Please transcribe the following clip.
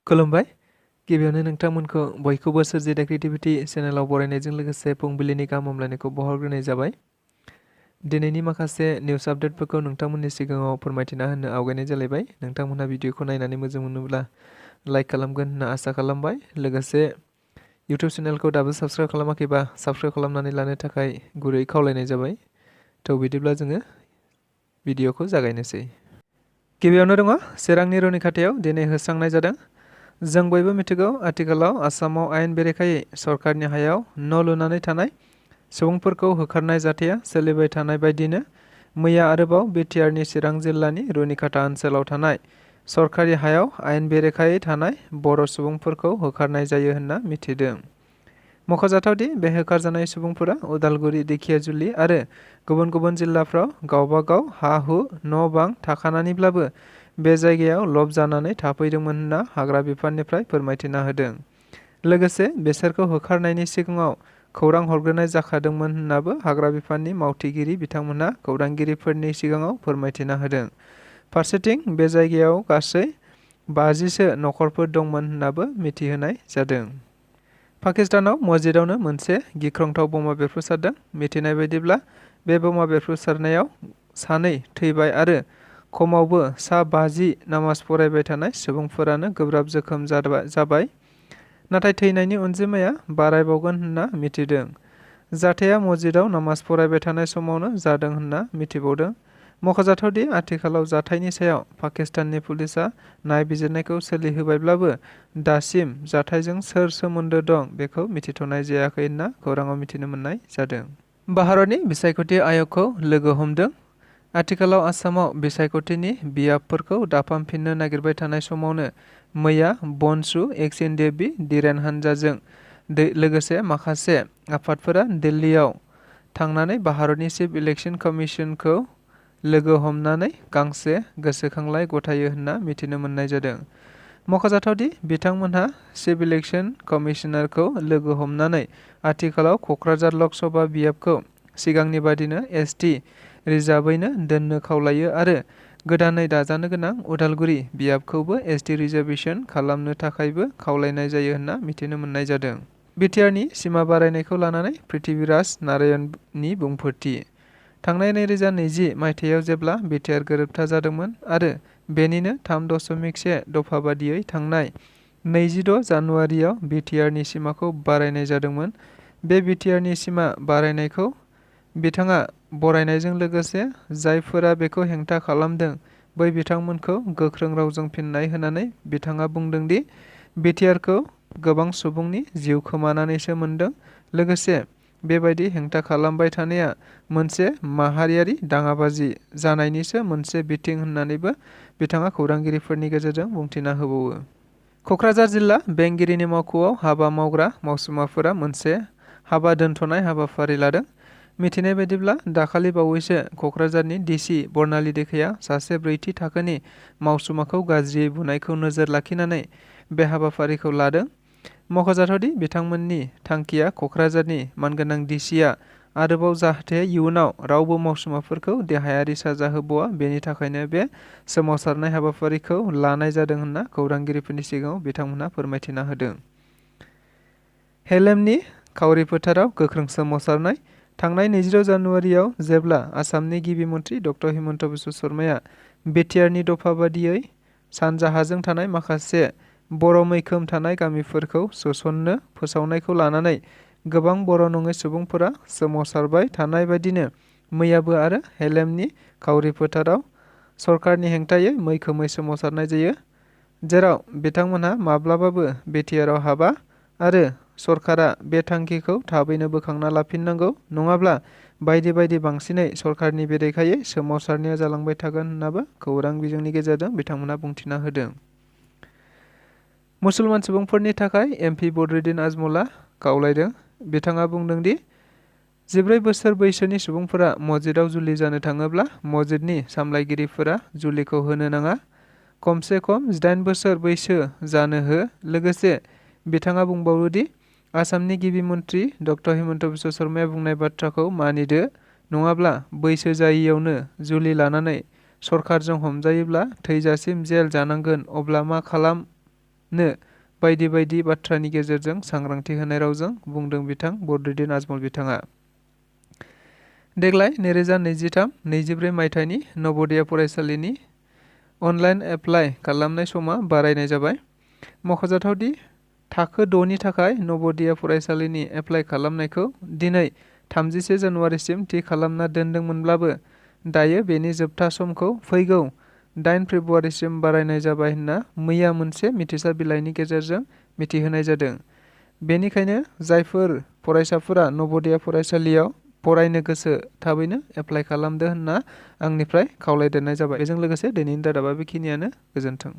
खुलुमबाय। गिबियावनो नोंथांमोनखौ बयखौबो सोरजिदा क्रिएटिभिटी चेनेलाव बरायनायजों लोगोसे फुंबिलिनि गाहाम हामलायनायखौ बावहरग्रोनाय जाबाय। दिनैनि माखासे निउस आपडेटफोरखौ नोंथांमोननि सिगाङाव फोरमायथिना होनो आवगायनाय जालायबाय। नोंथांमोनहा भिडिअखौ नायनानै मोजां मोनोब्ला लाइक खालामगोन होनना आसा खालामबाय। लोगोसे इउटिउब चेनेलखौ दाबो साबस्क्राइब खालामाखैबा साबस्क्राइब खालामनानै लानो थाखाय गुरै खावलायनाय जाबाय। थ' बिदिब्ला जोङो भिडिअखौ जागायनोसै। गिबियावनो दङ चिरांनि रुनिखाथायाव दिनै होस्रांनाय जादों। जों बयबो मिथिगौ आथिखालाव आसामाव आयेन बेरेखायै सरकारनि हायाव न' लुनानै थानाय सुबुंफोरखौ होखारनाय जाथाया सोलिबाय थानाय बायदिनो मैया आरोबाव बिटिआरनि चिरां जिल्लानि रुनिखाथा ओनसोलाव थानाय सरकारि हायाव आयेन बेरेखायै थानाय बर' सुबुंफोरखौ होखारनाय जायो होनना मिथिदों। मख'जाथावदि बे होखारजानाय सुबुंफोरा उदालगुरि, दिखियाजुलि आरो गुबुन गुबुन जिल्लाफ्राव गावबा गाव हा-हु न' बां थाखानानैब्लाबो बे जायगायाव लब जानानै थाफैदोंमोन होनना हाग्रा बिफाननिफ्राय फोरमायथिना होदों। लोगोसे बिसोरखौ होखारनायनि सिगाङाव खौरां हरग्रोनाय जाखादोंमोन होननाबो हाग्रा बिफाननि मावथिगिरि बिथांमोनहा खौरांगिरिफोरनि सिगाङाव फोरमायथिना होदों। फारसेथिं बे जायगायाव गासै 50सो नखरफोर दंमोन होननाबो मिथिहोनाय जादों। पाकिस्तानाव मस्जिदावनो मोनसे गिख्रंथाव बमा बेरफ्रुसारदों। मिथिनाय बायदिब्ला बे बमा बेरफ्रुसारनायाव 2 थैबाय आरो खमावबो सा 50 नामाज फरायबाय थानाय सुबुंफोरानो गोब्राब जोखोम जाबाय। नाथाय थैनायनि अनजिमाया बारायबावगोन होनना मिथिदों। जाथाया मस्जिदाव नामाज फरायबाय थानाय समावनो जादों होनना मिथिबावदों। मख'जाथावदि आथिखालाव जाथायनि सायाव पाकिस्ताननि पुलिसआ नायबिजिरनायखौ सोलिहोबायब्लाबो दासिम जाथायजों सोर सोमोन्दो दं बेखौ मिथिथ'नाय जायाखै होनना खौराङाव मिथिनो मोननाय जादों। भारतनि बिसायख'थि आय'गखौ लोगो हमदों। आथिखालाव आसामाव बिसायख'थिनि बियाबफोरखौ दाफामफिननो नागिरबाय थानाय समावनो मैया बनसु एक्शन देबी दिरेन हानजाजों लोगोसे माखासे आफादफोरा दिल्लीयाव थांनानै भारतनि चिफ इलेक्शन कमिशनखौ लोगो हमनानै गांसे गोसोखांलाइ गथायो होनना मिथिनो मोननाय जादों। मख'जाथावदि बिथांमोनहा चिफ इलेक्शन कमिशनारखौ लोगो हमनानै आथिखालाव क'क्राझार लक सभा बियाबखौ सिगांनि बादिनो एसटि रिजार्भैनो दोननो खावलायो आरो गोदानै दाजानो गोनां उदालगुरि बियाबखौबो एसटि रिजार्भेसन खालामनो थाखायबो खावलायनाय जायो होनना मिथिनो मोननाय जादों। बिटिआरनि सिमा बारायनायखौ लानानै पृथ्वीराज नारायणनि बुंफोरथि। थांनाय 2020 मायथाइयाव जेब्ला बिटिआर गोरोबथा जादोंमोन आरो बेनिनो 3.1 दफा बादियै थांनाय 26 जानुवारियाव बिटिआरनि सिमाखौ बारायनाय जादोंमोन। बे बिटिआरनि सिमा बारायनायखौ बिथाङा बरायनायजों लोगोसे जायफोरा बेखौ हेंथा खालामदों बै बिथांमोनखौ गोख्रों रावजों फिननाय होनानै बिथाङा बुंदों दि बिटिआरखौ गोबां सुबुंनि जिउ खोमानानैसो मोनदों। लोगोसे बेबायदि हेंथा खालामबाय थानाया मोनसे माहारियारि दाङाबाजि जानायनिसो मोनसे बिथिं होननानैबो बिथाङा खौरांगिरिफोरनि गेजेरजों बुंथिना होबावो। क'क्राझार जिल्ला बेंगिरिनि मावख'आव हाबा मावग्रा मावसुमाफोरा मोनसे हाबा दोनथ'नाय हाबाफारि लादों। मिथिनाय बायदिब्ला दाखालि बावैसो क'क्राझारनि डिसि बर्नाली देखैया सासे 4थि थाखोनि मावसुमाखौ गाज्रियै बुनायखौ नोजोर लाखिनानै बे हाबाफारिखौ लादों। मख'जाथावदि बिथांमोननि थांखिया क'क्राझारनि मानगोनां डिसिआ आरोबाव जाहाथे इयुनाव रावबो मावसुमाफोरखौ देहायारि साजा होबावा बेनि थाखायनो बे सोमावसारनाय हाबाफारिखौ लानाय जादों होनना खौरांगिरिफोरनि सिगाङाव बिथांमोनहा फोरमायथिना होदों। हेलेमनि खावरि फोथाराव गोख्रों सोमावसारनाय। थांनाय 26 जानुवारियाव जेब्ला आसामनि गिबि मन्थ्रि डक्टर हिमन्त बिश्व शर्माया बिटिआरनि दफा बादियै सानजाहाजों थानाय माखासे बर' मैखोम थानाय गामिफोरखौ सोसननो फोसावनायखौ लानानै गोबां बर' नङै सुबुंफोरा सोमावसारबाय थानाय बायदिनो मैयाबो आरो हेलेमनि खावरि फोथाराव सरकारनि हेंथायै मैखोमै सोमावसारनाय जायो, जेराव बिथांमोनहा माब्लाबाबो बिटिआरआव हाबा आरो सरकारा बे थांखिखौ थाबैनो बोखांना लाफिननांगौ नङाब्ला बायदि बायदि बांसिनै सरकारनि बेरेखायै सोमावसारनाया जालांबाय थागोन होननाबो खौरां बिजोंनि गेजेरजों बिथांमोनहा बुंथिना होदों। मुसलमान सुबुंफोरनि थाखाय एमपि बदरुद्दिन आजमलआ खावलायदों। बिथाङा बुंदों दि 14 बोसोर बैसोनि सुबुंफोरा मस्जिदाव जुलि जानो थाङोब्ला मस्जिदनि सामलायगिरिफोरा जुलिखौ होनो नाङा, खमसे खम 18 बोसोर बैसो जानो हो। लोगोसे बिथाङा बुंबावो दि आसामनि गिबि मन्थ्रि डक्टर हिमन्त बिश्व शर्माया बुंनाय बाथ्राखौ मानिदो, नङाब्ला बैसो जायियावनो जुलि लानानै सरकारजों हमजायोब्ला थैजासिम जेल जानांगोन, अब्ला मा खालाम बायदि बायदि बाथ्रानि गेजेरजों सांग्रांथि होनाय रावजों बुंदों बिथां बद्रुद्दिन आजमल बिथाङा। देग्लाय 2023-24 मायथाइनि नवोदया फरायसालिनि अनलाइन एप्लाइ खालामनाय समा बारायनाय जाबाय। मख'जाथावदि थाखो 6नि थाखाय नवोदया फरायसालिनि एप्लाइ खालामनायखौ दिनै 31 जानुवारिसिम थि खालामना दोनदोंमोनब्लाबो दायो बेनि जोबथा समखौ फैगौ 8 फेब्रुवारिसिम बारायनाय जाबाय होनना मैया मोनसे मिथिसार बिलाइनि गेजेरजों मिथिहोनाय जादों। बेनिखायनो जायफोर फरायसाफोरा नवोदया फरायसालियाव फरायनो गोसो थाबैनो एप्लाइ खालामदो होनना आंनिफ्राय खावलायदेरनाय जाबाय। बेजों लोगोसे दिनैनि रादाबा बेखिनियानो। गोजोन्थों।